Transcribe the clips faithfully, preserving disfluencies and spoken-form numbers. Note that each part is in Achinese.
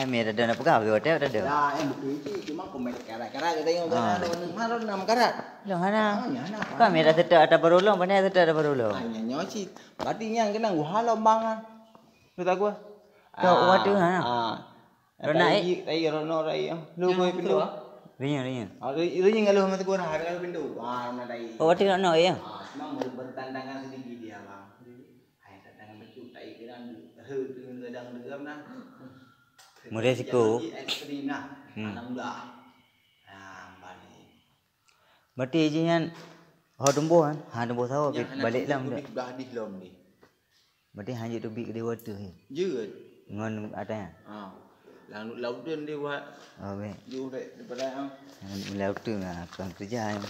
Kami ada dana pegang, tapi hotel ada. Dah, yang betul cik, cuma komen karat-karat katanya orang. Ah. Kalau nama, kalau nama karat. Long hana. Ah, ya, hana. Kami ada tetap ada baru long, mana tetap ada baru long. Ah, ya, nyawa cik. Berarti yang kena gua halom bang ah. Lu tak gua? Kau waktu hana. Ah. Ronak, eh? Tai, tai, ronak, tai, ah. Lu koi pintu. Rinyuh, rinyuh. Ah, ri-, rinyuh kalau masa gua dah, kalau pintu. Ah, ronak tai. Oh, waktu ronak, ya? Ah, cuma ber-, bertantangan sedikit dia, bang. Hai, tantangan betul, tai, kena, he, tu kadang dengar nah. Beresiko. Jadi, ekstrim nah. Hmm. Anak muda. Ah, balik. Berarti jih nyan ho tumboh kan? Ha tumboh sawo. Nyan hana balik lam tumboh, dah. Dah dih lom dih. Berarti hana jeuet teubiet keu dewa teuh, ya? Jeuet. Ngon ata nyan? Ha. Lalu laut tu dia buat. Oh, baik. Jauh daripada, ha. Laut tu, ha, kurang kerja, ya.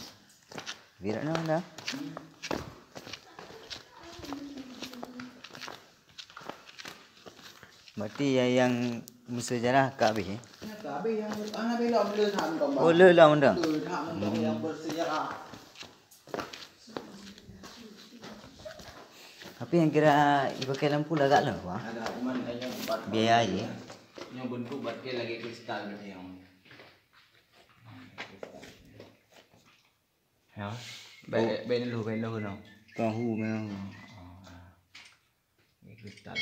Biar nak dah. Hmm. Berarti ya, yang bersejarah ka habéh, eh? Ya, ka habéh yang, ah, habéh lom, le that mantong, Bang. Oh, le lom mantong? Le that mantong yang bersejarah. Tapi yang kira dipakai lampu lagak lom, Bang. Lagak, cuman hanya buat biaya aja. Yang bentuk batai lagi kristal macam yang. Ya. Baik, baik dulu, baik dulu, no. Tahu memang. Oh, ah. Ini kristal.